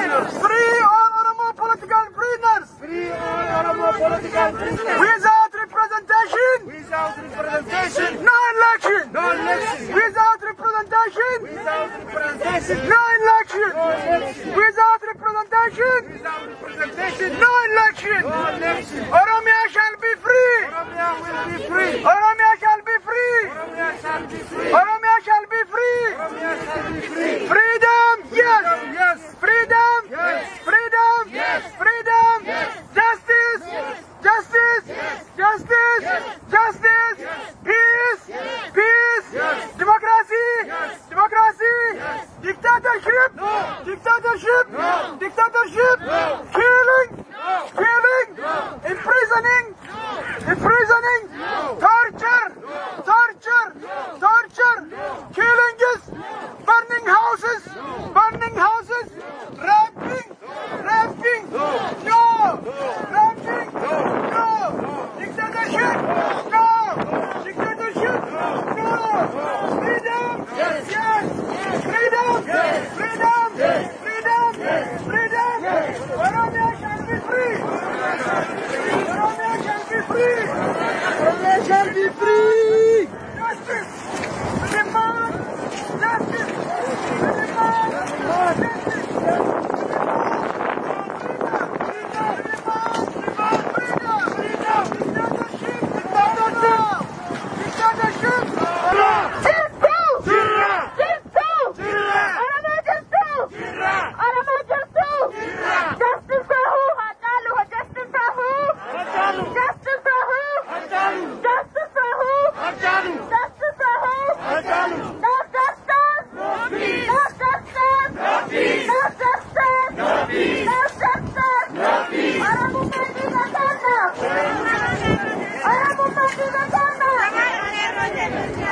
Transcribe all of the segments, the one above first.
Prisoners. Free all Oromo political prisoners. Free all Oromo political prisoners. Without representation. Without representation. No election. No election. Without representation. Without representation. No election. No election. Without representation. Without representation. No election. No election. Oromia shall be free. Oromia will be free. Oromia shall be free. Oromia shall be free. Oromia shall be free. Oromia shall be free. Freedom. Yes. Yes. Freedom. Yes. Freedom. Yes. Freedom. Yes. Justice. Yes. Justice. Yes. Justice. Yes. Justice. Yes. Peace. Yes. Peace. Yes. Democracy. Yes. Democracy. Yes. Dictatorship. No. Dictatorship. No. Dictatorship. No. Killing. No. Killing. No. Imprisoning. No. Imprisoning. No. Torture. No. Torture. No. Torture. No. Killing is burning houses. No. Burning houses. Raping. Raping. No. No. No. Raping. No. No. Dictatorship. No. Dictatorship. No. No. Freedom. Yes. Yes. Freedom. Yes. Freedom. Yes. Freedom. Yes. Freedom. Yes. Oromia shall be free. Oromia shall be free. Oromia shall be free. Justice. We demand justice. We demand justice. Jirra. Jirra. Jirra. Jirra. Justice for who? Hachalu. Justice for who? Hachalu. Justice for who? Hachalu. Justice for who? Hachalu. Justice for who? Hachalu. No justice! No peace. No justice! No peace. No justice! No peace. No justice! No peace. Oromummaa dhiiga keenya! Oromummaa dhiiga keenya!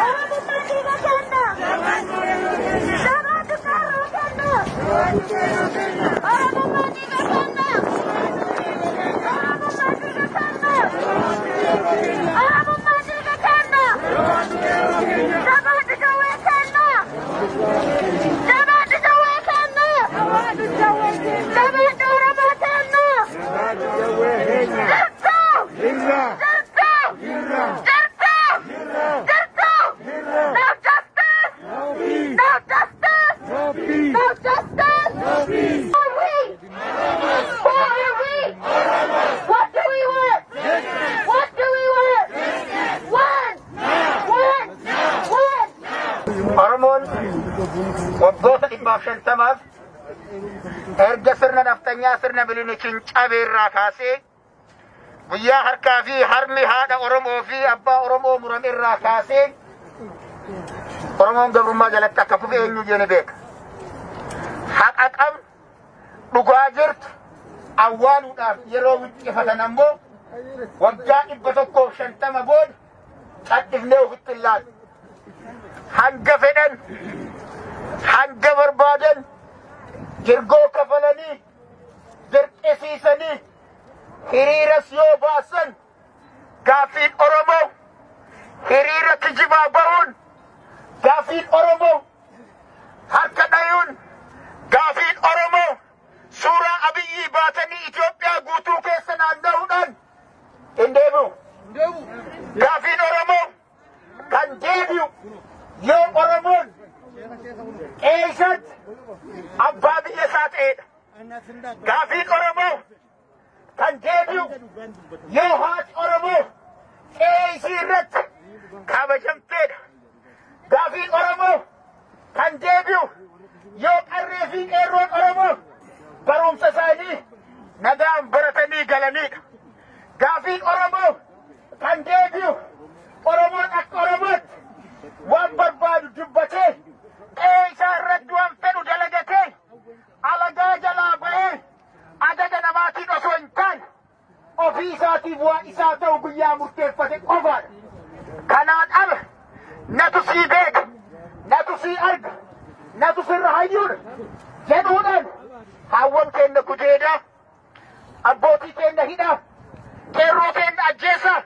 Oromummaa dhiiga keenya! Jabaatu qeerroo keenya! Oromummaa dhiiga keenya! Oromummaa dhiiga keenya! Oromummaa dhiiga keenya! Jabaatu jawwee keenya! Jabaatu jawwee keenya! Jabaatu Oromoo keenya! Jirtu! Jirra. Jirtu! Jirra. Jirtu! Jirra. Jirtu! Jirra. No justice! No peace. No justice! No peace. No justice! No peace. Who are we? Who are we? What do we want? What do we want? One! One! One! Oromoon waggoota 150f erga sirna naftanyaa sirna Minilikiin cabeerraa kaasee guyyaa harkaa fi harmi haadha Oromoo fi abbaa Oromoo murame irraa kaasee Oromoon gabrummaa jalatti akka kufe eenyuyyuu ni beeka. Haqa qabnu dhugaa jirtu awwaaluudhaaf yeroo wixxifatan ammoo waggaa 150 booda cadhifnee ofitti hin laallu. Hanga fedhan, hanga barbaadan, jirgoo kafalanii, dirqisiisanii, hiriiras yoo baasan, gaaffiin Oromoo hiriira kijibaa bahuun, gaaffiin Oromoo harka dhayuun, gaaffiin Oromoo suuraa Abiyyii baatanii Itoophiyaa guutuu keessa naanna'uudhaan hin deebi'u. Gaaffiin Oromoo kan deebi'u yoo Oromoon qeessatti abbaa biyya isaa ta'edha. Gaaffiin Oromoo kan deebi'u yoo haati Oromoo qeessii irratti kabajamteedha. Gaaffiin Oromoo kan deebi'u yoo qarree fi qeerroon Oromoo barumsa isaanii nagaan baratanii galanidha. Gaaffiin Oromoo kan deebi'u Oromoon akka Oromootti waan barbaadu dubbatee, qe'ee isaa irratti waan fedhu dalagatee, alagaa jalaa bahee ajaja namaatiin osoo hin taane ofii isaatiif waan isaa ta'u guyyaa murteeffate qofaadha. Kanaan ala natu sii beeka, natu sii arga, natu sirra hayyuudha jedhuudhaan haawwan keenya gudeedaa, abbootii keenya hidhaa, qeerroo keenya ajjeesaa,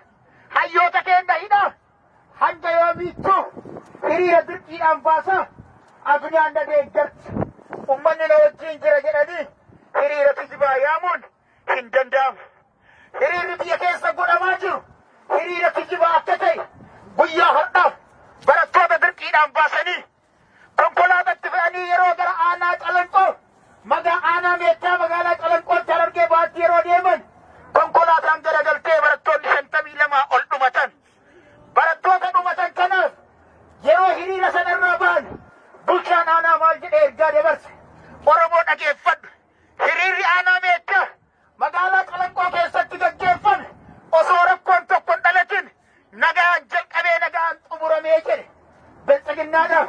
hayyoota keenya hidhaa, hanga yoomiittuu hiriira dirqiidhaan baasaa, addunyaan na deeggarti, ummanni na wajjin jira jedhanii Hiriira kijibaa yaamuun hin danda'amu. Hiriirri biyya keessa godhamaa jiru hiriira kijibaa akka ta'e guyyaa har'aaf barattoota dirqiidhaan baasanii konkolaatatti fe'anii yeroo gara aanaa Calanqoo magaa aanaa Meettaa magaalaa Calanqootti Harargee baatti yeroo deeman konkolaataan garagaltee barattoonni 52 ol dhumatan. Barattoota dhumatan kanaaf yeroo hiriira sanarraa ba'an bulchaan aanaa maal jedhee ergaa dabarse? Oromoo dhageeffadhu. Hiriirri aanaa Meettaa magaalaa Calanqoo keessatti gaggeeffame osoo rakkoon tokko hin dhalatin nagaan jalqabee nagaan xumuramee jedhe. Bilxiginnaadhaaf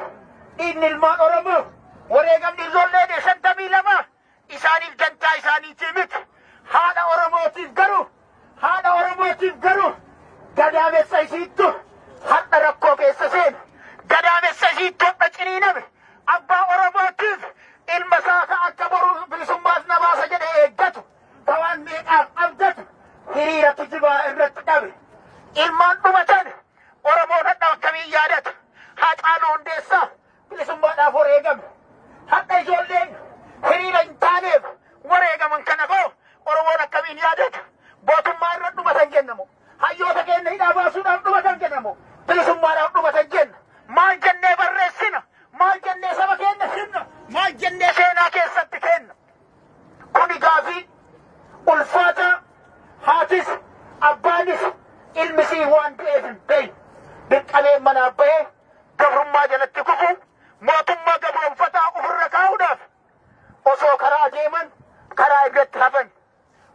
dhiigni ilmaan Oromoo, wareegamni ijoollee 52 isaaniif dantaa isaaniitii miti. Haadha Oromootiif garuu, haadha Oromootiif garuu gadaamessa isiittu hadha rakkoo keessa seene. Gadaamessa isiittu hadha ciniiname. Abbaa Oromootiif ilma isaa ka akka boru bilisummaas na baasa jedhee eeggatu, ka waan meeqaaf abdatu hiriira kijibaa irratti dhabe. Ilmaan dhumatan Oromoon hadha akkamiin yaadata? Haacaaluu Hundeessaa bilisummaadhaaf wareegame. Hadha ijoolleen hiriira hin taaneef wareegaman kana koo Oromoon akkamiin yaadata? Mootummaa irra dhumatan jennamu. Hayyoota keenya hidhaa baasuudhaaf dhumatan jennamu. Bilisummaadhaaf dhumatan jenna. Maal jennee barreessina? Maal jennee saba keenya himna? Maal jennee seenaa keessatti kenna? Kuni gaafii ulfaata haatis abbaanis ilmisii waan ta'eef hin beekne. Dirqamee manaa bahee gabrummaa jalatti kufu mootummaa gabroonfataa ofirra kaa'uudhaaf osoo karaa deeman karaa irratti hafan.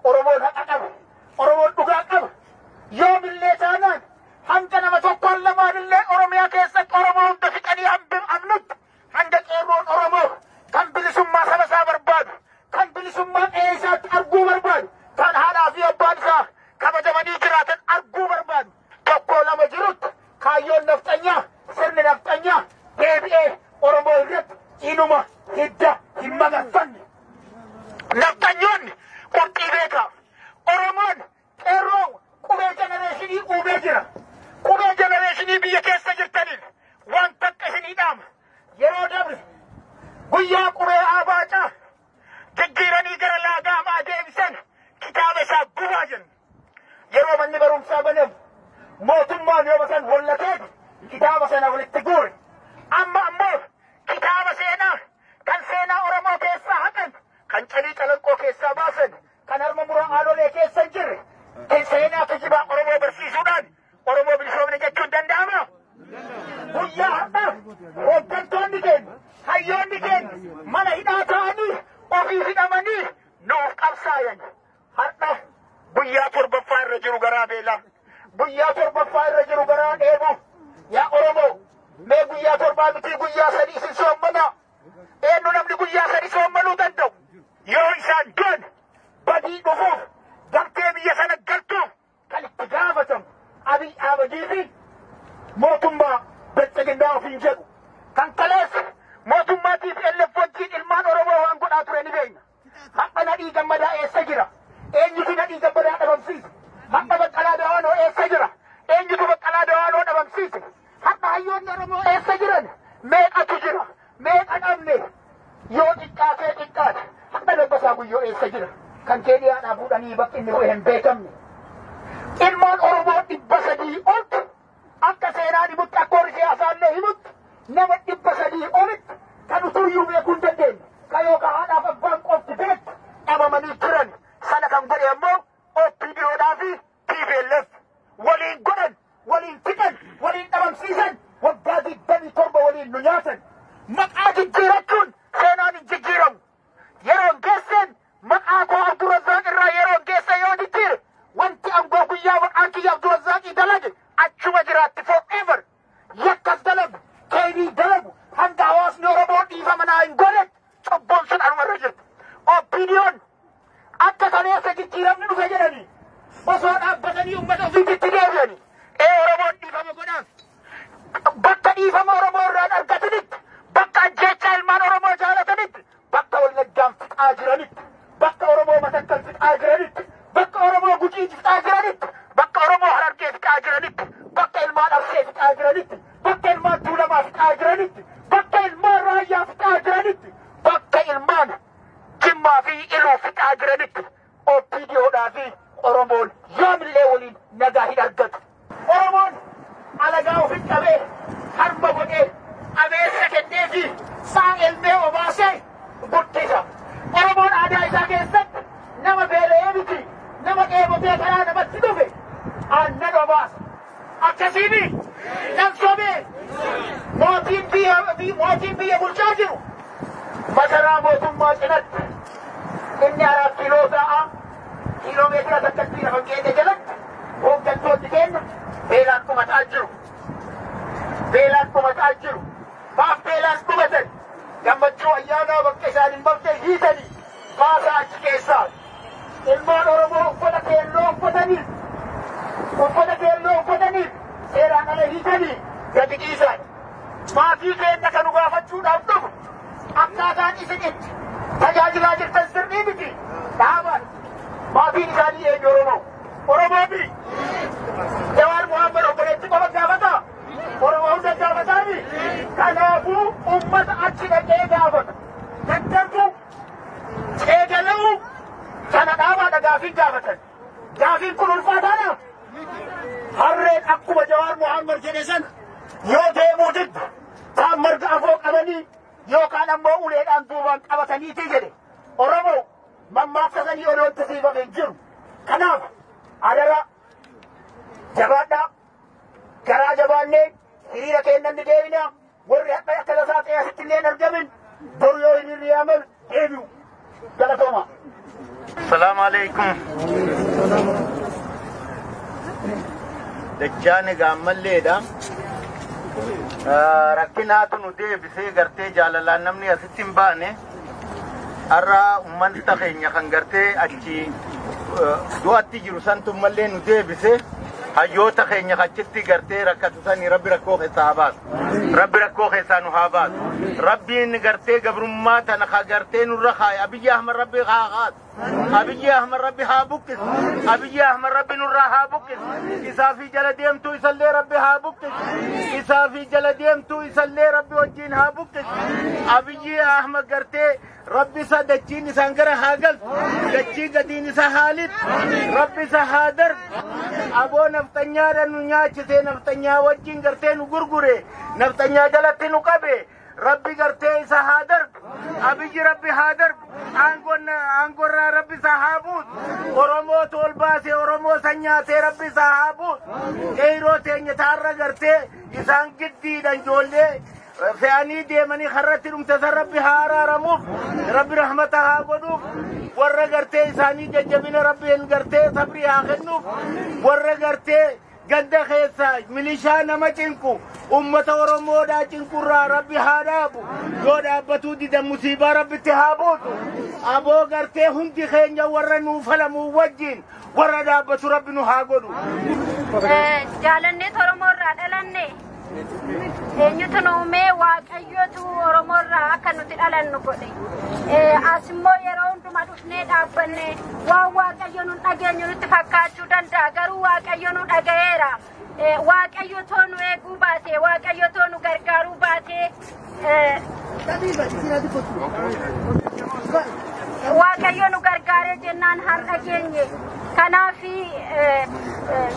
Oromoon haqa qaba. Oromoon dhugaa qaba. Yoomillee taanaan hanga nama tokkoon lamaanillee Oromiyaa keessatti Oromoo hunda fixanii hamnutti hanga qeerroon Oromoo kan bilisummaa saba isaa barbaadu, kan bilisummaa qe'ee isaatti arguu barbaadu, kan haadhaa fi abbaan isaa kabajamanii jiraatan arguu barbaadu tokko lama jirutti kaayyoon nafxanyaa, sirni nafxanyaa deebi'ee Oromoo irratti inuma hidda hin magarfanne. Nafxanyoonni qurxii beekaa. Oromoon qeerroo qubee generation uumee jira. Qubee generation biyya keessa jirtaniif waan takka isinii dhaama. Yeroo dabre guyyaa qubee Abaacaa jijjiiranii gara laagaamaa deebisan kitaaba isaa gubaa jenna. Yeroo manni barumsaa banamu mootummaan yoo san hollatee kitaaba sana walitti guure. Amma ammoo kitaaba seenaa kan seenaa Oromoo keessaa haqan, kan calii Calanqoo keessaa baasan, kan harma muraa Aanolee keessa hin jirre, kan seenaa kijibaa Oromoo barsiisuudhaan Oromoo bilisoomne jechuun danda'ama? Guyyaa har'aa hooggantoonni keenya, hayyoonni keenya mana hidhaa ta'anii ofii hidhamanii nuuf qabsaayan. Har'a guyyaa torbaffaa irra jiru garaa beelaa. Guyyaa torbaffaa irra jiru garaa dheebuu. Yaa Oromoo, mee guyyaa torbaa miti guyyaa 3 isin soommanaa. Eenyu namni guyyaa 3 soommanuu danda'u? Yoo isaan du'an badii dhufuuf galtee biyya sana galtuuf kan itti gaafatamu Abiy Ahmedii fi mootummaa Bilxiginnaa ofiin jedhu. Kan kaleessa mootummaa TPLF wajjin ilmaan Oromoo waan godhaa ture ni beekna. Hadha Nadhii Gammadaa eessa jira? Eenyutu Nadhii Gammadaa dhabamsiise? Hadha Baqqalaa Dawaanoo eessa jira? Eenyutu Baqqalaa Dawaanoo dhabamsiise? Hadha hayyoonni Oromoo eessa jiran? Meeqatu jira? Meeqa dhabne? Yoo xiqqaatee xiqqaate hadha Dabbasaa Guyyoo eessa jira? Kan Keeniyaadhaa fuudhanii bakki inni bu'e hin beekamne. Ilmaan Oromoo 300 oltu akka seenaan himutti, akka warri siyaasaallee himutti, nama 300 olitti kan utuyyuu beekuu hin dandeenye, kan yookaan haadhaaf abbaan qofti beektu dhabamanii jiran. Sana kan godhe ammoo OPDOdhaa fi TPLF waliin godhan, waliin fixan, waliin dhabamsiisan, waggaa 27 waliin nu nyaatan. Maqaa jijjiirachuun seenaan hin jijjiiramu. Yeroon geesseen maqaa koo Abdurrazzaaq irraa yeroon geesse yoo jijjiire wanti aangoo guyyaa maqaan kiyya Abdurrazzaaqii dalage achuma jiraatti forever. Yakkas dalagu, keenii dalagu, hanga hawaasni Oromoo dhiifama naa hin godhetti cubbuun sun anuma irra jirti. OPDOn akka kaleessa jijjiiramni dhufe jedhanii osoo dhaabbatanii uummata ofiitti deebi'anii ee Oromoon dhiifama godhaaf. Bakka dhiifama Oromoo irraan argatanitti, bakka ajjeechaa ilmaan Oromoo jaalatanitti, bakka Wallaggaan fixaa jiranitti, bakka Oromoo Matakkal fixaa jiranitti, bakka Oromoo Gujii fixaa jiranitti, bakka Oromoo Harargee fixaa jiranitti, bakka ilmaan Arsee fixaa jiranitti, bakka ilmaan Tuulamaa fixaa jiranitti, bakka ilmaan Raayyaa fixaa jiranitti, bakka ilmaan Jimmaa fi Maatii Iluu fixaa jiranitti OPDOdhaa fi Oromoon yoomillee waliin nagaa hin argatu. Oromoon alagaa ofitti qabee harma godhee abeessa kennee fi sa'a elmee obaasee guddisa. Oromoon aadaa isaa keessatti nama beela'ee miti, nama dheebotee karaa namatti dhufe aannan obaasa. Akkasiini nan sobee? Mootiin biyya bulchaa jiru masaraa mootummaa cinatti, inni 4 Kiiloo ta'a, kiiloomeetira takkatti lafa keenya jalatti hooggantoonni keenya beelaan dhumataa jiru. Beelaan dhumataa jiru. Maaf beelaan dhumatan? Gammachuu Ayyaanaa bakka isaan hin bartee hiitanii baasaa achi keessaa. Ilmaan Oromoo uffata keelloo uffataniif seeraan ala hiitanii gadi dhiisan. Maatii keenya kan nu gaafachuudhaaf dhufu akkaataan isin itti tajaajilaa jirtan sirrii miti. Dhaabaan maatiin isaanii eenyu? Oromoo? Oromooti. Jawaar Muhammad obboleetti qofa gaafata. Oromoo hunda gaafataami. Kanaafuu ummata achi dhaqee gaafata. Daddarbu eegala'u kana dhaabaadha gaafiin gaafatan. Gaafiin kun ulfaataadha. Harreen akkuma Jawaar Muhammad jedhe sana yoo deemuu diddu taan marga afoo qabanii yookaan ammoo uleedhaan duubaan qabataniiti jedhe. Oromoo mammaaksa sanii olotti siifame hin jiru. Kanaaf adara jabaadhaa, garaa jabaannee hiriira keennan ni deebina. Warri hadha akka tasaa ta'e asitti illee hin argamin, boru yoo hiriirri yaaman deebi'u. Galatooma. Salaamu alaikum. Dachaan egaa ammalleedha. Rakkinaatu nu deebisee, gartee jaalalaan namni asitti hin baane. Har'a ummata keenya kan gartee achi du'atti jiru santu mallee nu deebise. Hayyoota keenya achitti gartee rakkatu sanii Rabbi rakkoo keessaa haa baasu. Rabbi rakkoo keessaa nu haa baasu. Rabbiin gartee gabrummaa tana ka gartee nurra kaaye Abiyyi Ahmad Rabbi haa kaasu. Abiyyi Ahmad Rabbi haa buqqisu. Abiyyi Ahmad Rabbi nurraa haa buqqisu. Isaa fi jala deemtuu isallee Rabbi haa buqqisu. Isaa fi jala deemtuu isallee Rabbi wajjin haa buqqisu. Abiyyi Ahmad gartee Rabbi isa dachiin isaan gara haa galchu. Dachii gadiin isa haa lixu. Rabbi isa haa darbu. Aboo, nafxanyaadha nu nyaachise, nafxanyaa wajjin gartee nu gurgure, nafxanyaa jalatti nu qabe. Rabbi gartee isa haa darbu. Abiyyi Rabbi haa darbu. Aangoorraa Rabbi isa haa buusu. Oromootu ol baase, Oromoo san nyaatee Rabbi isa haa buusu. Qeyroo teenya taarra gartee isaan giddiidhan ijoollee fe'anii deemanii karratti dhumte san Rabbi haa araaramuuf, Rabbi rahmata haa godhuuf, warra gartee isaanii jajjabina Rabbiin gartee sabrii haa kennuuf. Warra gartee ganda keessa milishaa nama cinqu, ummata Oromoodhaa cinqurraa Rabbi haa dhaabu. Yoo dhaabbatuu didan musiibaa Rabbitti haa buusu. Aboo, gartee hundi keenya warra nuu falamuu wajjin warra dhaabbatu Rabbi nu haa godhu. Jaalanneet Oromoo irraa dhalanne. Eenyutu nu uumee? Waaqayyotu Oromoo irraa akka nuti dhalannu godhe. As immoo yeroo hundumaa dhufnee dhaabbanne waan Waaqayyo nu dhageenyu nutti fakkaachuu danda'a, garuu Waaqayyo nu dhaga'eera. Waaqayyo too nu eeguu baate, Waaqayyo too nu gargaaruu baate, Waaqayyo nu gargaaree jennaan har'a geenye. Kanaaf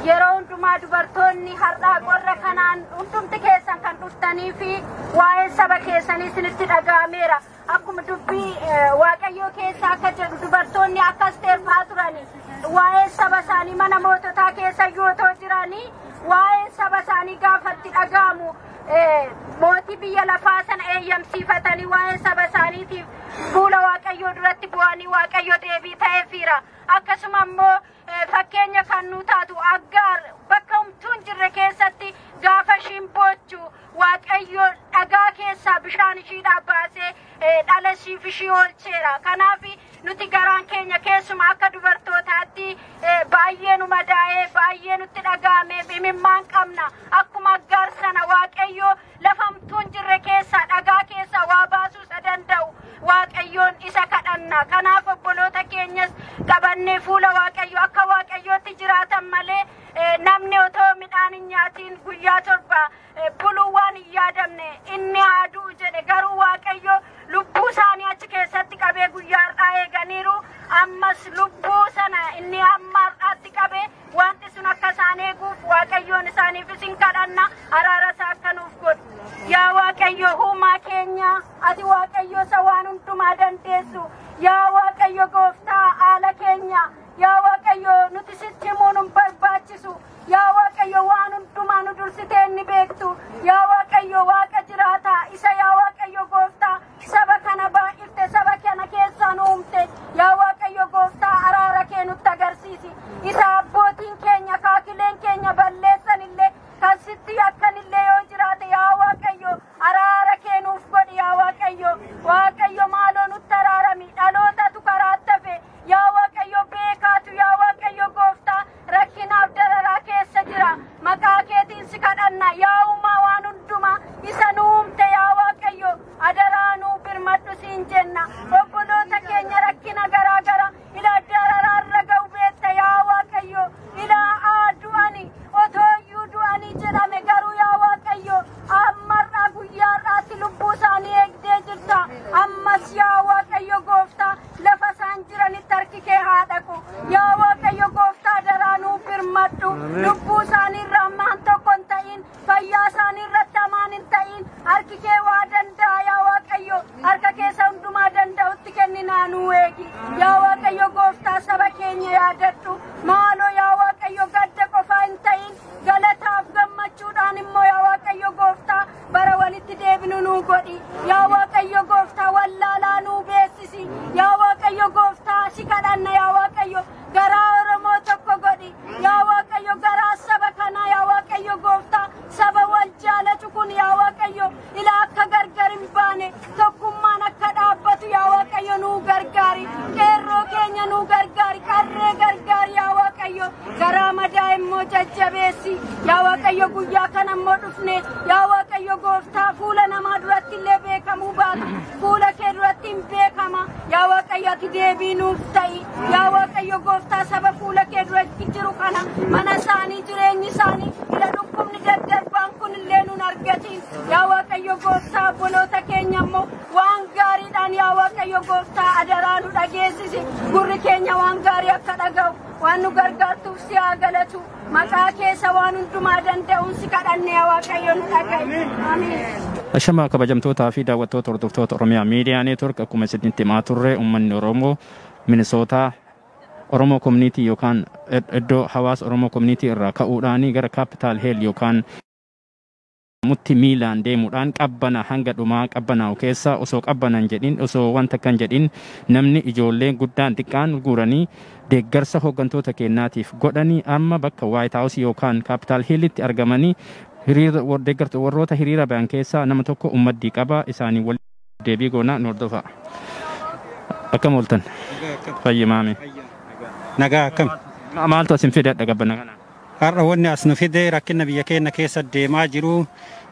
yeroo hundumaa dubartoonni har'a qorra kanaan hundumti keessan kan dhuftanii fi waa'ee saba keessanii isinitti dhaga'ameera. Akkuma dubbii Waaqayyoo keessa akka jedhu, dubartoonni akkas teerfaa turani. Waa'ee saba isaanii mana moototaa keessa yoo ta'u jiranii, waa'ee saba isaanii gaafatti dhaga'amu mootii biyya lafaa sana eeyyamsiifatanii waa'ee saba isaaniitiif fuula Waaqayyoo duratti bu'anii Waaqayyo deebii ta'eefiira. Akkasuma immoo fakkeenya kan nu taatu Aggaar bakka humtuu hin jirre keessatti gaafa ishiin boochu Waaqayyo dhagaa keessaa bishaan ishiidhaa baasee dhala ishiif ishii oolcheera. Kanaaf nuti garaan keenya keessuma akka dubartootaatti baay'ee nu madaa'ee, baay'ee nutti dhaga'ame, imimmaan qabna. Akkuma Aggaar sana Waaqayyo lafa humtuu hin jirre keessaa, dhagaa keessaa waa baasuu isa danda'u Waaqayyoon isa kadhanna. Kanaaf obboloota keenyas qabannee fuula Waaqayyo akka Waaqayyootti jiraatan malee, namni otoo midhaan hin nyaatiin guyyaa 7 buluu waan hin yaadamne inni haa du'u jedhe, garuu Waaqayyo lubbuu isaanii achi keessatti qabee guyyaa har'aa eeganiiru. Ammas lubbuu sana inni hamma har'aatti qabe wanti sun akka isaan eeguuf Waaqayyoon isaaniif isin kadhanna, araara isaa akka nuuf godhu. Yaa Waaqayyo uumaa keenya, ati Waaqayyo isa waan hundumaa dandeessu, yaa Waaqayyo gooftaa haala keenya, yaa Waaqayyo nuti sitti himuun hin barbaachisu. Yaa Waaqayyo waan hundumaa nu dursitee ni beektu. Yaa Waaqayyo Waaqa jiraataa isa, yaa Waaqayyo gooftaa saba kana baay'ifte, saba kana keessaa nu uumte, yaa Waaqayyo gooftaa araara kee nutti agarsiisi. Isa abbootiin keenya kaakileen keenya balleessan illee kan sitti yakkan illee yoo jiraate, yaa Waaqayyo araara kee nuuf godhi. Yaa Waaqayyo, Waaqayyo maaloo nutti araarami. Dhalootatu karaatti hafe, yaa Waaqayyo beekaatu, yaa Waaqayyo gooftaa rakkinaaf dararaa keessa jira. Maqaa keetiin si kadhanna, yaa uumaa waan hundumaa isa nu uumte, yaa Waaqayyo adaraa nuu birmadhu siin jenna. Obboloota keenya rakkina garaa garaa ila dararaa irra ga'u beekta, yaa Waaqayyo. Ilaa aa du'ani otoo iyyuu du'anii jedhame garuu, yaa Waaqayyo ammarraa guyyaa har'aatti lubbuu isaanii eegdee jirta. Ammas yaa Waaqayyo gooftaa lafa isaan jiranitti harki kee haa dhaqu. Yaa Waaqayyo gooftaa daraa nuu birmadhu. Lubbuu isaanii irra hamaan tokko hin ta'in, fayyaa isaanii irratti hamaan hin ta'in. Harki kee waa danda'a, yaa Waaqayyo harka keessa hundumaa danda'utti kenninaa nuu eegi. Yaa Waaqayyo gooftaa saba keenya yaadadhu maaloo. Yaa Waaqayyo gadda qofaa hin ta'in, galataaf gammachuudhaan immoo, yaa Waaqayyo gooftaa bara walitti deebinu nuu godhi. Yaa Waaqayyo gooftaa wallaalaa nuu beeksisi. Yaa Waaqayyo gooftaa si kadhanna, yaa Waaqayyo garaa Oromoo tokko godhi. Yaa Waaqayyo garaa saba kanaa, yaa Waaqayyo gooftaa saba wal jaalatu kun, yaa Waaqayyo ila akka gargar hin baane tokkummaan akka dhaabbatu, yaa Waaqayyo nuu gargaari. Qeerroo keenya nuu gargaari, qarree gargaari. Yaa Waaqayyo garaa madaa immoo jajjabeessi. Yaa Waaqayyo guyyaa kana immoo dhufne, yaa Waaqayyo gooftaa fuula namaa duratti illee beekamuu baatu fuula kee duratti hin beekama. Yaa Waaqayyo ati deebii nuuf ta'i. Yaa Waaqayyo gooftaa saba fuula kee duratti jiru kana mana isaanii jireenyi isaanii ila dhukkubni daddarbaan kun illee nun argatiin. Yaa Waaqayyo gooftaa obboloota keenya immoo waan gaariidhaan, yaa Waaqayyo gooftaa adaraa nu dhageessisi. Gurri keenya waan gaarii akka dhaga'u waan nu gargaartuuf si haa galatu. Maqaa keessa waan hundumaa danda'uun si kadhanne, yaa Waaqayyo nu dhaga'i. Amiin. Ashamaa kabajamtootaa fi daawwattoota hordoftoota Oromiyaa Miidiyaa Neetwork, akkuma isinitti himaa turre uummanni Oromoo Minisootaa Oromoo Community yookaan iddoo hawaasa Oromoo Community irraa ka'uudhaan gara Capitol Hill yookaan mutti miilaan deemuudhaan qabbana hanga dhumaa qabbanaa'u keessa osoo qabbanan jedhin, osoo wanta kan jedhin, namni ijoolleen guddaan xiqqaan guuranii deeggarsa hooggantoota keenyaatiif godhanii amma bakka White House yookaan Capitol Hillitti argamanii hiriira deeggartu warroota hiriira ba'an keessaa nama tokko ummaddii qaba isaanii wal deebii goonaa nu hordofa. Akkam ooltan? Fayyimaame. Nagaa akkam. Maaltu asin fide qabbana kana? Har'a wanni as nu fide rakkina biyya keenya keessa deemaa jiru,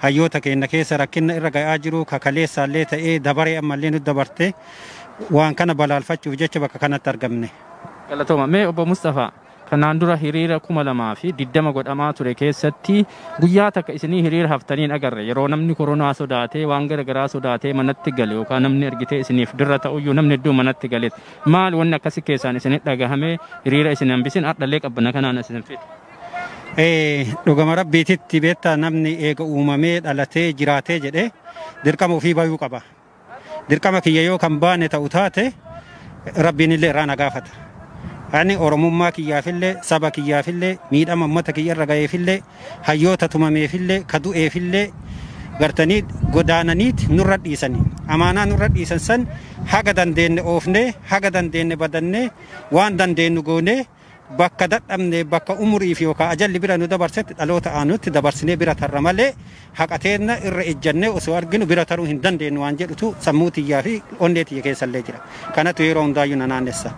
hayyoota keenya keessa rakkina irra ga'aa jiru, kakaleessaallee ta'ee dabaree ammallee nu dabarte waan kana balaalfachuuf jecha bakka kanatti argamne. Galatooma. Mee obbo Mustafaa, kanaan dura hiriira 2020 godhamaa ture keessatti guyyaa takka isinii hiriira haftaniin agarre. Yeroo namni koronaa sodaatee waan gara garaa sodaatee manatti gale yookaan namni argitee isiniif dirra ta'uyyuu namni hedduu manatti gale, maal wanni akkasi keessaan isinit dhagahame hiriira isin hambisin hardhallee qabbana kanaan isin fide? Dhugama rabbiititti beektaa, namni eega uumamee dhalatee jiraatee jedhee dirqama ofii bayuu qaba. Dirqama kiyya yoo kan baane ta'u taate rabbiin illee irraa na gaafata. Ani Oromummaa kiyyaafillee, saba kiyyaafillee, miidhama uummata kiyya irra ga'eefillee, hayyoota tumameefillee, ka du'eefillee gartanii godaananiit nurra dhiisanii. Amaanaa nurra dhiisan san haga dandeenye oofnee, haga dandeenye badannee, waan dandeenyu goonee bakka dadhabne, bakka umuriif yookaan ajalli bira nu dabarsetti dhaloota aanutti dabarsinee bira tarra malee haqateenna irra ejjannee osoo arginu bira taruu hin dandeenyu waan jedhutu sammuu tiyyaa fi onnee tiyya keessallee jira. Kanatu yeroo hundaayyuu na naannessa.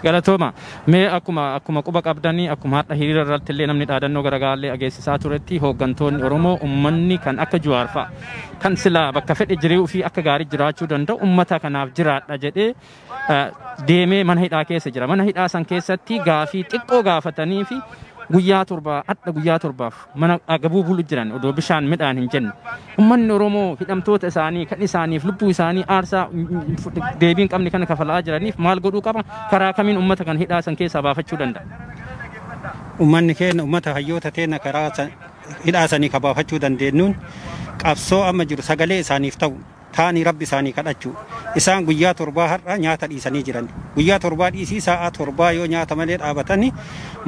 Galatooma. Mee akkuma quba qabdanii, akkuma har'a hiriira irratti illee namni dhaadannoo garaagaraallee ageessisaa turetti, hooggantoonni Oromoo uummanni kan akka Jawaar fa'a kan silaa bakka fedhe jiruu fi akka gaarii jiraachuu danda'u uummata kanaaf jiraadha jedhee deemee mana hidhaa keessa jira. Mana hidhaa san keessatti gaafii xiqqoo gaafatanii fi Guyyaa 7 hadha guyyaa 7f mana agabuu bulu jiran odoo bishaan midhaan hin jenne. Uummanni Oromoo hidhamtoota isaanii kan isaaniif lubbuu isaanii aarsaa deebii hin qabne kana kafalaa jiraniif maal godhuu qaba? Karaa kamiin uummata kan hidhaa san keessaa baafachuu danda'a? Uummanni keenya uummata hayyoota teenya karaa hidhaa sanii kabaafachuu dandeenyuun qabsoo amma jiru sagalee isaaniif ta'u taanii rabbi isaanii kadhachuu. Isaan guyyaa 7 har'a nyaata dhiisanii jiran. Guyyaa 7 dhiisii sa'a 7 yoo nyaata malee dhaabatanii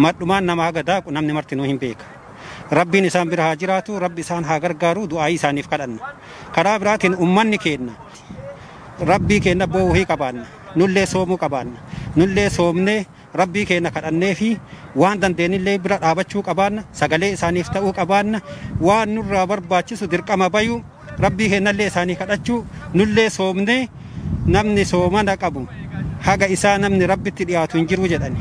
madhumaan nama haga daaqu namni martinuu hin beeka. Rabbiin isaan bira haa jiraatu, rabbi isaan haa gargaaru, du'aayii isaaniif kadhanna. Karaa biraatiin uummanni keenya rabbii keenya boo'uu qabaanna, nullee soomuu qabaanna, nullee soomnee rabbii keenya kadhannee fi waan dandeenyillee bira dhaabachuu qabaanna, sagalee isaaniif ta'uu qabaanna, waan nurraa barbaachisu dirqama bayuu rabbii keenyallee isaanii kadhachuu, nullee soomnee namni soomana qabu haga isaa namni rabbitti dhiyaatu hin jiru jedhani.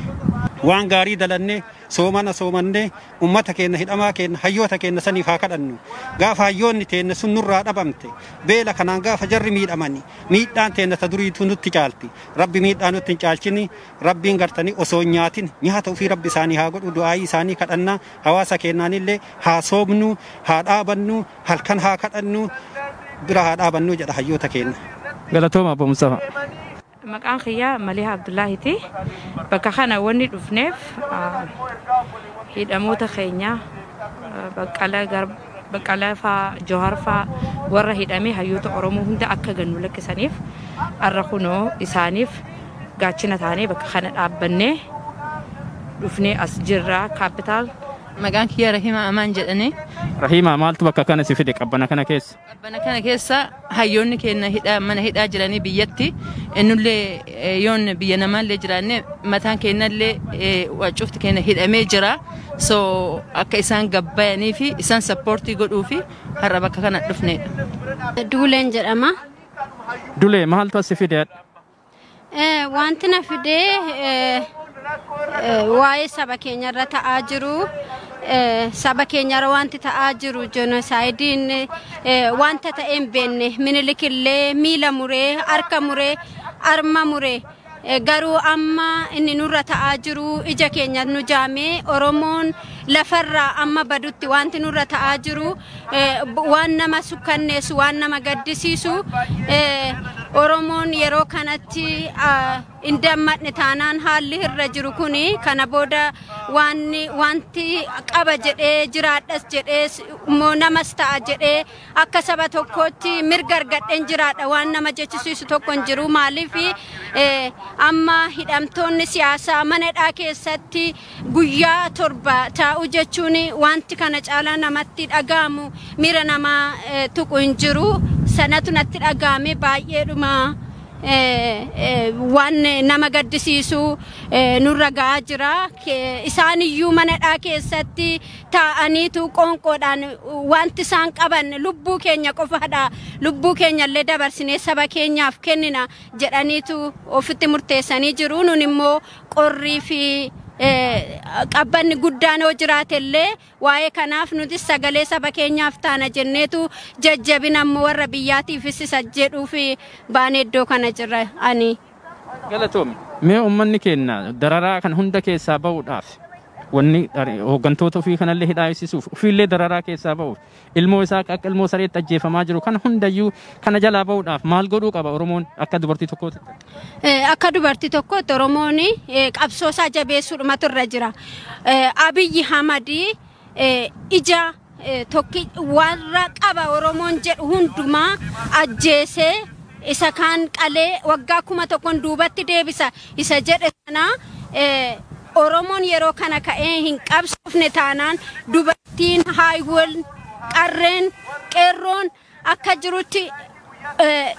Waan gaarii dalannee soomana soomannee uummata keenya hidhamaa keenya hayyoota keenya saniif haa kadhannu. Gaafa hayyoonni teenya sun nurraa dhabamte beela kanaan gaafa jarri miidhamani miidhaan teenya ta duriitu nutti caalti. Rabbi miidhaa nutti hin caalchini, rabbiin gartanii osoo hin nyaatin nyaata ofii rabbi isaanii haa godhu, du'aayii isaanii kadhannaa hawaasa keenyaanillee haa soomnu, haa dhaabannu, halkan haa kadhannu, bira haa dhaabannu jedha hayyoota keenya. Galatooma Obbo Mustafaa. Maqaan kiyyaa Maliha Abdullaahiiti. Bakka kana wanni dhufneef hidhamoota keenya Baqqalaa faa Johaar faa warra hidhamee hayyoota Oromoo hunda akka gannu lakkisaniif har'a kunoo isaaniif gaachina taanee bakka kana dhaabbannee dhufnee as jirra kaapitaal. Maqaan kiyya Rahima Amaan jedhanii. Rahima maaltu bakka kana si fide qabbana kana keessa? Qabbana kana keessa hayyoonni keenya hidhaa mana hidhaa jiranii biyyatti innullee yoon biyya namaallee jiraanne mataan keenyallee wacuufti keenya hidhamee jira. So akka isaan gabbayanii fi isaan sappoortii godhuu fi har'a bakka kana dhufnedha. Duuleen jedhama. Duulee maaltu as si fide? Wanti na fide waa'ee saba keenyarra ta'aa jiru. Saba keenyarra wanti ta'aa jiru jenoosaaydiin wanta ta'e hin beekne Minilikillee miila muree harka muree arma muree garuu amma inni nurra ta'aa jiru ija keenya nu jaamee Oromoon lafarraa amma badutti wanti nurra ta'aa jiru waan nama sukkanneessu waan nama gaddisiisu Oromoon yeroo kanatti hin dammadne taanaan haalli irra jiru kuni kana booda wanti qaba jedhee jiraadhas jedhee immoo namas ta'a jedhee akka saba tokkootti mirga argadheen jiraadha waan nama jechisiisu tokko hin jiru. Maaliif amma hidhamtoonni siyaasaa mana hidhaa keessatti guyyaa 7 taa'u jechuun wanti kana caalaa namatti dhaga'amu miira namaa tuqu hin jiru. Sanatu natti dhaga'ame baay'eedhuma waan nama gaddisiisu nurra ga'aa jira. Isaan iyyuu mana hidhaa keessatti taa'aniitu qoonqoodhaan wanti isaan qaban lubbuu keenya qofaadha, lubbuu keenya illee dabarsinee saba keenyaaf kennina jedhaniitu ofitti murteessanii jiru. Nun immoo qorrii fi qabbanni guddaan yoo jiraate illee waa'ee kanaaf nuti sagalee saba keenyaaf taana jenneetu jajjabina ammoo warra biyyaatiifis isa jedhuuf baanee iddoo kana jirra ani. Galatoomi. Mee uummanni keenya dararaa kan hunda keessaa ba'uudhaaf wanni hooggantoota ofii kanallee hidhaayisisuuf ofiillee dararaa keessaa ba'uuf ilmoo isaa akka ilmoo sareetti ajjeefamaa jiru kan hundayyuu kana jalaa ba'uudhaaf maal godhuu qaba Oromoon akka dubartii tokkootti? Akka dubartii tokkootti Oromoon qabsoo isaa jabeessuudhumatu irra jira. Abiyyi Ahmad ija tokki warra qaba Oromoon jedhu hundumaa ajjeesee isa kaan qalee waggaa 1000 duubatti deebisa isa jedhe sana Oromoon yeroo kana ka'ee hin qabsoofne taanaan dubartiin haayiwwan qarreen qeerroon akka jirutti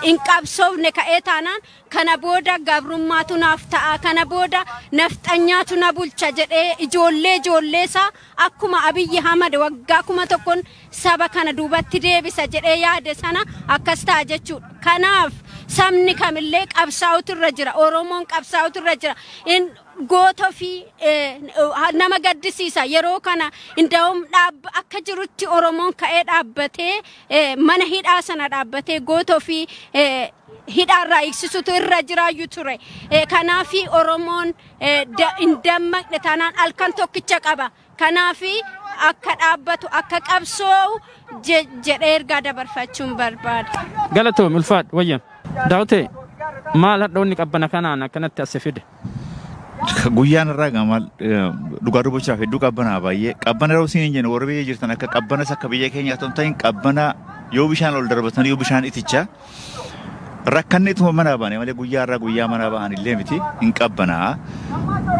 hin qabsoofne ka'ee taanaan kana booda gabrummaatu naaf ta'a, kana booda nafxanyaatu na bulcha jedhee ijoollee isaa akkuma Abiyyi Ahmad waggaa 1000 saba kana duubatti deebisa jedhee yaade sana akkas ta'a jechuudha. Kanaaf sabni kamillee qabsaa'utu irra jira, Oromoon qabsaa'utu irra jira. Goota fi nama gaddisiisa yeroo kana indaa'um akka jirutti Oromoon ka'ee dhaabbatee mana hidhaa sana dhaabbatee goota fi hidhaarraa eegsisutu irra jiraayyuu ture. Kanaaf Oromoon hin dammaqne taanaan halkan tokkicha qaba. Kanaaf akka dhaabbatu akka qabsoo'u jedhee ergaa dabarfachuun barbaada. Galatoom ulfaadhu wayya. Daawitee maal hadhoonni qabbana kanaan akkanatti as fide? Guyyaan irraa gamal dhugaa dubbachuudhaaf hedduu qabbanaa baay'ee. Qabbana yeroo isin hin jenne warra biyya jirtan akka qabbanas akka biyya keenyaa otoo hin ta'in qabbana yoo bishaan ol darbatan yoo bishaan iticha rakkanni ituma manaa baane malee guyyaa irraa guyyaa manaa ba'an illee miti hin qabbanaa.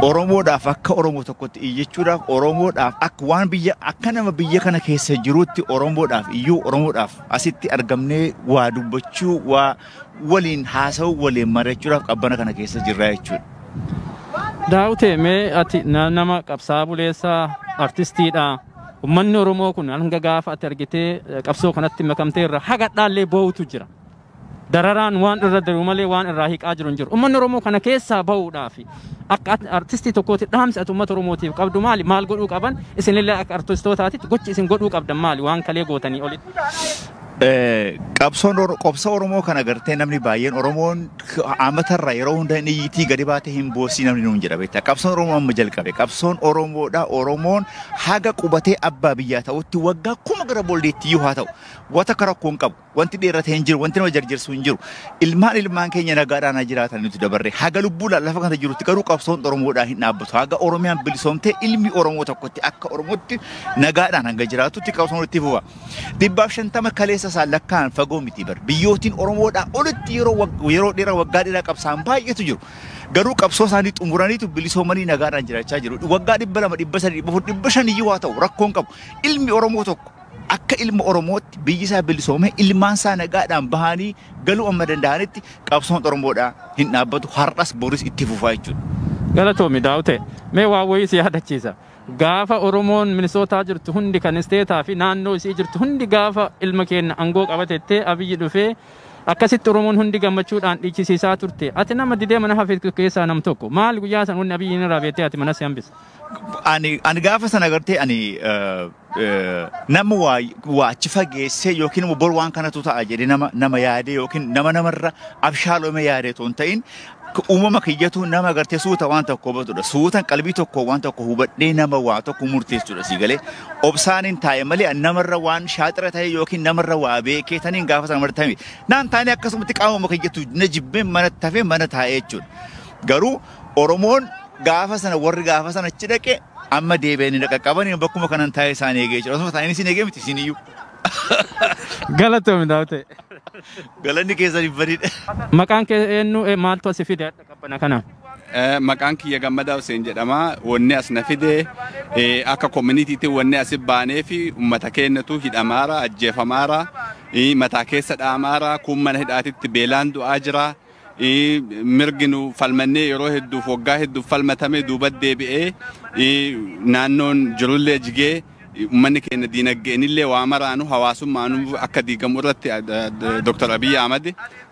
Oromoodhaaf akka Oromoo tokkotti iyyachuudhaaf Oromoodhaaf akka waan biyya akka nama biyya kana keessa jirutti Oromoodhaaf iyyuu Oromoodhaaf asitti argamnee waa dubbachuu waa waliin haasa'uu waliin mari'achuudhaaf qabbana kana keessa jirra jechuudha. Daawitee mee ati nama qabsaa buleessaa artistiidha. Uummanni Oromoo kun hanga gaafa ati argitee qabsoo kanatti makamtee irra haga dhaallee boo'utu jira. Dararaan waan irra jiru malee waan irraa hiiqaa jiru hin jiru. Uummanni Oromoo kana keessaa bahuudhaaf akka artistii tokkootti dhaamsi ati uummata Oromootiif qabdu maali? Maal godhuu qaban? Isinillee akka artistootaatitti gochi isin godhuu qabdan maali? Waan kalee gootanii olitti. Qabsoon qobsa Oromoo kana gartee namni baay'een Oromoon amatarraa yeroo hunda hin iyyitii gadi baatee hin boossii namni nuun jedha beektaa. Qabsoon Oromoo amma jalqabe. Qabsoon Oromoodha. Oromoon haga qubatee abbaa biyyaa ta'utti waggaa kuma gara booldeetti iyyuu haa ta'u. Wanta akka rakkoo hin qabu. Wanti dheeratee hin jiru. Wanti nama jarjarsu hin jiru. Ilmaan ilmaan keenya nagaadhaan haa jiraatan nuti dabarre. Haga lubbuudhaan lafa kana jirutti garuu qabsoon Oromoodhaa hin dhaabbatu. Haga Oromiyaan bilisoomtee ilmi Oromoo tokkotti akka Oromootti nagaadhaan hanga jiraatutti qabsoon itti fufa. 150 kaleessa isaan lakkaa'an fagoo miti bar. Biyyootiin Oromoodhaa olitti yeroo dheeraa waggaa dheeraa qabsaan baay'eetu jiru. Garuu qabsoo isaanii xumuraniitu bilisoomanii nagaadhaan jiraachaa jiru. Waggaa 200, 300, 400, 500 iyyuu haa ta'u rakkoon qabu. Ilmi Oromoo tokko akka ilma Oromootti biyyi isaa bilisoomee ilmaan isaa nagaadhaan bahanii galuu amma danda'anitti qabsoon Oromoodhaa hin dhaabbatu har'as boris itti fufaa jechuudha. Galatoomi Daawitee mee waa wayii si yaadachiisa. Gaafa Oromoon Minisootaa jirtu hundi kan isteetaa fi naannoo isii jirtu hundi gaafa ilma keenya aangoo qabatettee Abiyyi dhufee akkasitti Oromoon hundi gammachuudhaan dhiichisiisaa turte. Ati nama didee mana hafe keessaa nam tokko maal guyyaa san wanni Abiyyiin irraa beektee ati mana si hambisa? Ani gaafa sana gartee ani nama waa achi fageessee yookiin immoo bor waan kanatu ta'a jedhee nama yaadee yookiin nama namarra abshaalome yaadee otoo hin ta'in uumama kiyyatu nama gartee suuta waan tokko hubatudha. Suutan qalbii tokko waan tokko hubadhee nama waa tokko murteessudha si galee. Obsaan taa'e malee namarra waan shaaxira ta'e yookiin namarra waa beekee taniin gaafa sana martame. Naan taa'ee akkasumatti qaamuma kiyyatu na jibbee mana tafee mana taa'ee jechuudha. Garuu Oromoon gaafa sana warri gaafa sana achi dhaqe amma deebi'anii dhaqa qabanii bakkuma kanan taa'ee isaan eegee jira. Osuma taa'anii isin eegee miti isin iyyuu. Galatoomi Daawitee. Galanni keessan badiidha. Maqaan kee eenyu maaltu asi fide qabbana kana? Maqaan kiyya Gammadaa Hussein jedhama. Wanni as na fide akka communitytti wanni as baanee fi uummata keenyatu hidhamaara, ajjeefamaara, mataa keessa dhaamaara, kun mana hidhaatitti beelaan du'aa jira. Mirgi nu falmannee yeroo hedduuf waggaa hedduuf falmatame duuba deebi'ee naannoon jirullee jigee uummanni keenya diinagdeenillee waa maraanu hawaasummaanuu akka diigamu irratti Dr. Abiy Ahmad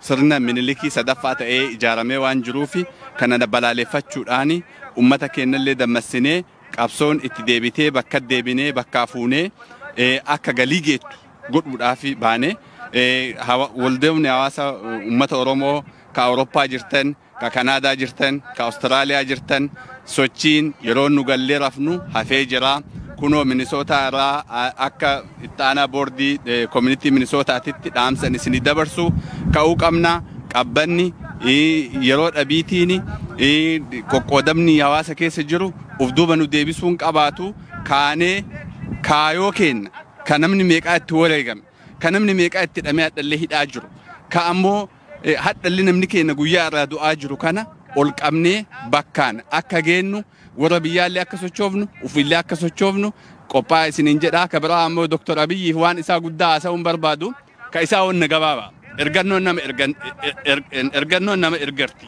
sirna minilikii sadaffaa ta'ee ijaaramee waan jiruuf kana balaaleffachuudhaan uummata keenyallee dammassinee qabsoon itti deebitee bakka deebinee bakkaa fuunee akka galii geettu godhuudhaaf baane waldoonni hawaasa uummata Oromoo ka Awurooppaa jirtan, ka Kanaadaa jirtan, ka Awustiraaliyaa jirtan sochiin yeroo nu gallee rafnu hafee jira. Kunoo Minisootaa irraa akka itti aanaa boordii koominitii Minisootaatitti dhaamsan isinii dabarsu ka'uu qabna. Qabbanni yeroo dhabiitiin qoqqoodamni hawaasa keessa jiru uf duuba nu deebisuun qabaatu kaanee kaayoo kenna ka namni meeqaa itti wareegame ka namni meeqaa itti hidhamee hadhallee hidhaa jiru ka ammoo hadhalli namni keenya guyyaa irraa du'aa jiru kana ol qabnee bakkaan akka geennu warra biyyaallee akka sochoofnu ufillee akka sochoofnu qophaa isiniin jedhaa. Ka biraa ammoo Dr. Abiyyiif waan isaa guddaa haasa'uun barbaadu ka isaa wanna gabaabaa ergannoon nama ergarti.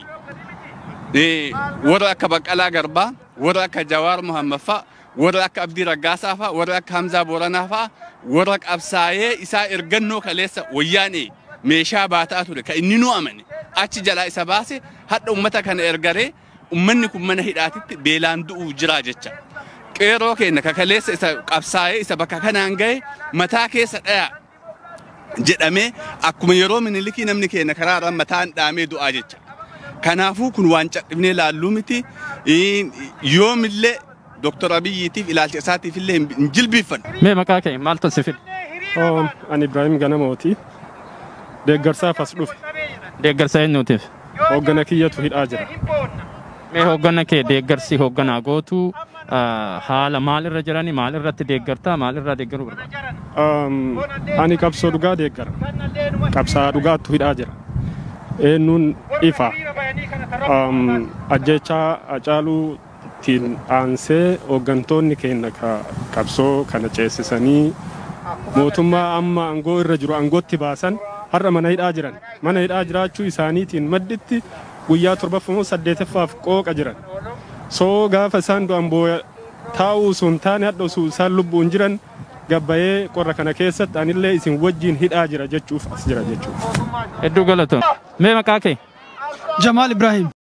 Warra akka Baqqalaa Garbaa, warra akka Jawaar Mohammad fa'a, warra akka Abdii Raggaasaa fa'a, warra akka Hamzaa Booranaa fa'a, warra qabsaa'ee isaa ergannoo kaleessa wayyaanee meeshaa baataa ture ka inni nu amane achi jalaa isa baase hadha ummata kana ergaree ummanni kun mana hidhaatitti beelaan du'uu jira jecha. Qeeroo keenya ka kaleessa isa qabsaa'ee isa bakka kanaan gahe mataa keessa dhaya jedhamee akkuma yeroo minilikii namni keenya karaa irraan mataan dhaamee du'aa jecha. Kanaafuu kun waan cadhibnee laalluu miti yoomillee Doktor Abiyyiitiif ilaalcha isaatiif illee hin jilbiiffannu. Mee maqaa kee maaltu si fide? Ani Ibraahim Ganamooti. Deeggarsaaf as dhufe. Deeggarsa eenyuutiif? Hooggana kiyyatu hidhaa jira. Mee hooggana kee deeggarsi hoogganaa gootu haala maal irra jirani, maal irratti deeggartaa, maal irraa deeggaruu barbaada? Ani qabsoo dhugaa deeggara. Qabsaa dhugaattu hidhaa jira. Eenyuun ifa. Ajjechaa Hacaaluutiin aansee hooggantoonni keenya qabsoo kana ceesisanii mootummaa amma aangoo irra jiru aangootti baasan har'a mana hidhaa jiran. Mana hidhaa jiraachuu isaaniitiin madditti guyyaa 7 8ffaaf qooqa jiran. Soo gaafa isaan du'an booya taa'uu sun taane hadha osoo isaan lubbuun jiran gabbayee qorra kana keessatti anillee isin wajjin hidhaa jira jechuuf as jira jechuudha. Hedduu galatoon. Mee maqaa kee? Jamaal Ibrahim.